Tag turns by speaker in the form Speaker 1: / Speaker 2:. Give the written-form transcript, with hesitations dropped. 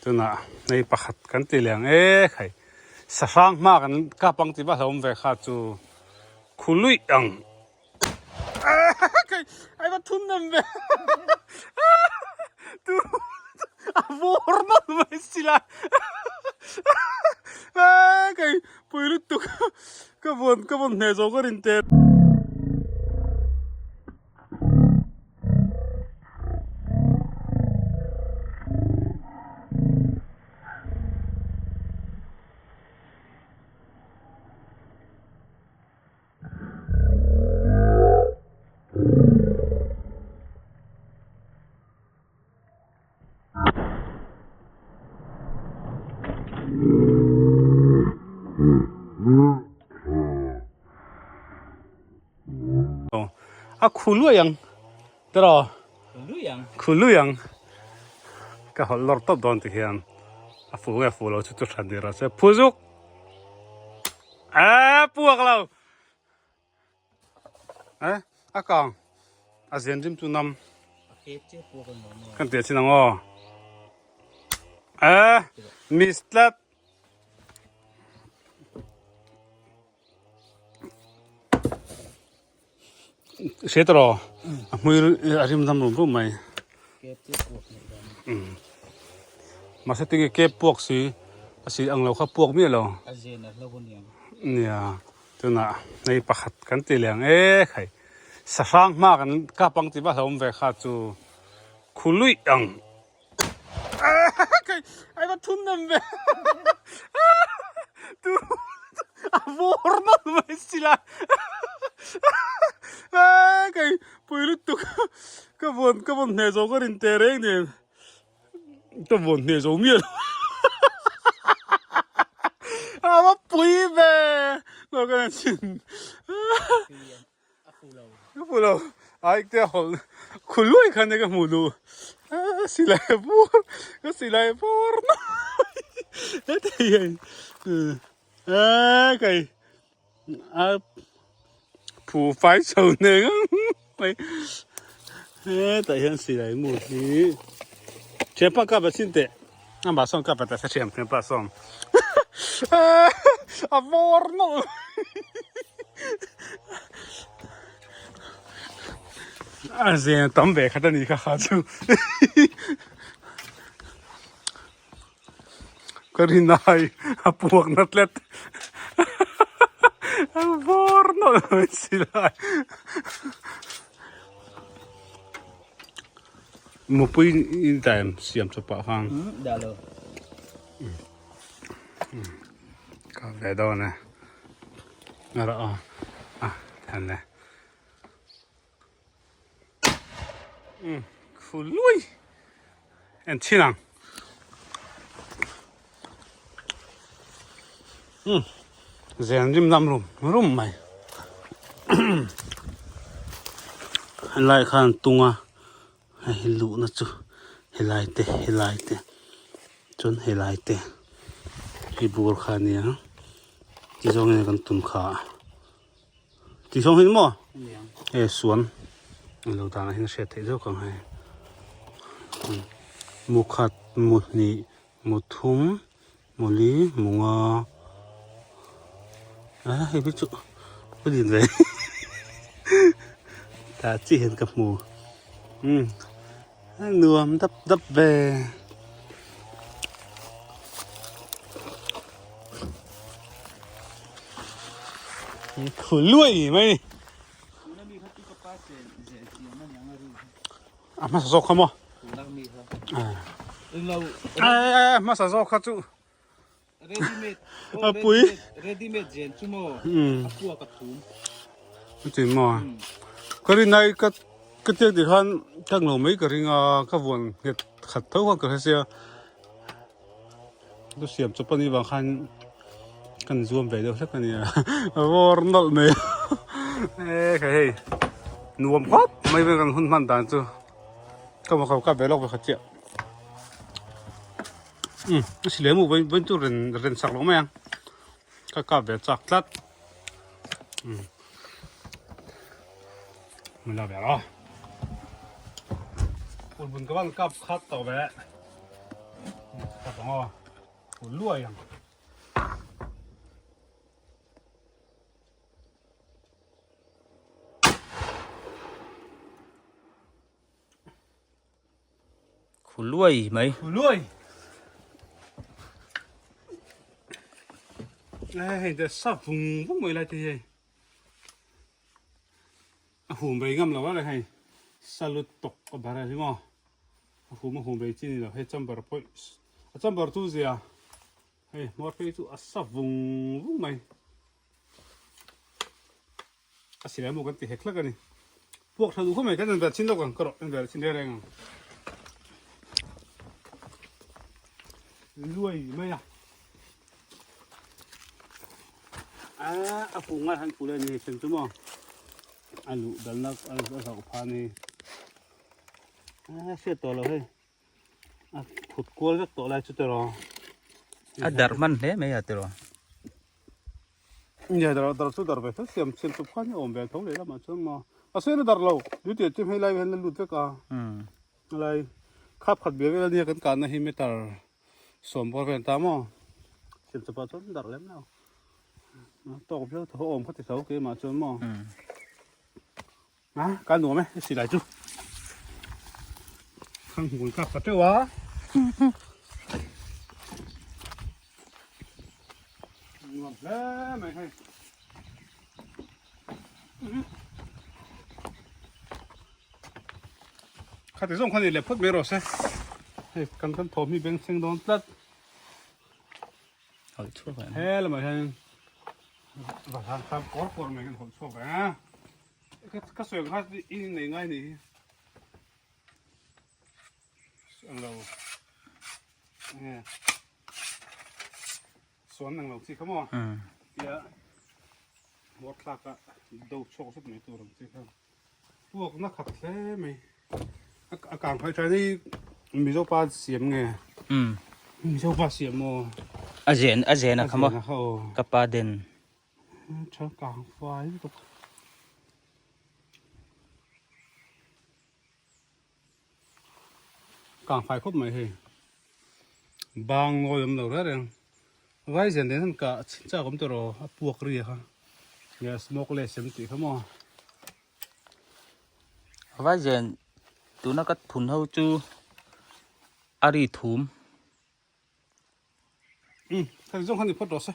Speaker 1: Tunah hei pakhat kan ti leh ang e khai sahrang hma kan kap ang tih va hlauhawm ve kha chu khuluih ang khai ai va thun nem ve tu a vawr nawlh mai si la khai pui lutuk ka vawn ka vawn hneh zawh ka rin te. A khu luai ang tiraw khu lui ang ka hawlh lawr tawp dawn ti hian a fu nge fu lo chu chu tha dir a se phu zuk eh puak lo eh a kang a zen rim chu nam kan tia chin ang aw eh miss tlat. Hre ta rawh a hmui a rim dam rum rum mai mahse tinge kep puak si a si ang lo kha puak miah lo nia tunah hei pakhat kan ti leh ang e khai sahrang hma kan kap ang tih va hlauhawm ve kha chu khuluih ang. Ai va thun nem ve. Tu a vawr nawlh mai si la. Kai pui lutuk ka vawn ka vawn hneh zo ka rin teh reng nen ka vawn hneh zo miah lo. A va pui ve. Lo ka en chin. A fu lo. Ai te hawlh khu luai khan ka hmuh duh. A silai bur ka silai bur heti hian a kai a phu fai chho nen mai hetah hian silai mu hi thianpa kap a chin teh amah sawn kap a ta hrethiam thianpa sawn a vawr nawlh. A zeng tam ve khat a ni kha kha chu ka rin ai a puak na tlat a vawr nawlh mai si lai mupui in time siam chawpah khan
Speaker 2: dah lo
Speaker 1: ka ve dawn e a rawh aw a than e um khu lui en chin ang um zen rim lam rum rum mai helai khan tunga hei hi luhna chu helai te helai te chuan helai te hi bur kha a nia ti zawng hian kan tum kha a ti zawng hi maw he suan a lo danah hian a hriat theih zawk ang hei mu khat mu hnih mu thum mu li mu nga a hei hi chu a din ve tah chiah hian ka hmu umm a nuam dap dap ve. Khu luai mai a hmasa zawk kha maw a hmasa zawk kha chu a pui
Speaker 2: ready made zen chu maw a puak a thum
Speaker 1: chuti maw ka rin ai ka ka tiak ti khan ka nglo mai ka ring a ka vuan nghet khat tho khan ka hre sia Ka siam chawp anih vang khan kan zuam ve deuh hlek ania a vawr nawlh mai e kha hei nuam khawp mai vel kan hun hman dan chu ka maw ka ve lawk ve kha chiah um a si lem u vawiin chu ren ren sak lo mai ang ka kap ve chak tlat um mun la ve rawh ulbun ka van kap khat tawh ve. ang aw khu luai ang.
Speaker 2: Khu luai mai.
Speaker 1: Khu luai. Hei te sa vung vung mai lai te hei. A hum rei ngam lo a le hei. Salut tok a bar a hi maw. A hum a hum rei chi ni lo hei chamber pawih a chamber chu zia hei hmawr phei chu a sa vung vung mai. A silai maw kan ti hek hlek a ni. Puak tha duh khawp mai kan en vel chin lawk ang ka rawh en vel chin reng reng ang. Luai mai a. A a fu ngai han fu le ni chen chu maw. A luh dal na a zauh pha ni. A hriat tawh lo hei. A khut kual vek tawh lai chu tiraw.
Speaker 2: A darh hman hle mai a tiraw.
Speaker 1: Nia dar dar chu dar ve tho siam siam chawp khan hi a awm ve tho leh lamah chuan maw a sen a dar lo duty ah chuan hei lai hian a lut vek a helai khap khat bia vel ania kan kahna hi meter 10 vel ta maw siam chawpah chuan dar lem lo tawk viau tho a awm kha ti tho keimah chuan maw a ka nuam e silai chu khang hmul kap ta teuh a nuam hle mai hei khati zawng khan i leh phawt mai rawh se hei kan kan thawm hi beng thleng dawn tlat
Speaker 2: Hawlh chhuak ang.
Speaker 1: He lamah hian va hlan tam kawr kawr mai kan hawlh chhuak reng a. Ka sawi ang kha i nei ngai ni hi. Ang lo. Nge. Suan ang lo chi kha maw. Tia hmawr thlak a do chhuak zet mai tur ang chi kha. Puak na khat hle mai. A kang phai tha ni Mizo pa siam nge. Mizo pa siam maw.
Speaker 2: A zen a zen a kha maw. Ka pa den.
Speaker 1: Tha kang fai lutuk. Kang fai khawp mai hei. Bang ngawi awm lo reng reng. Vai zen den han kah chhin chak awm tawh rawh a puak ri kha. Nge smoke leh sem tih kha maw.
Speaker 2: Vai zen tuna ka thun ho chu a ri thum.
Speaker 1: Umm hei zawng kha ni phawt rawh se.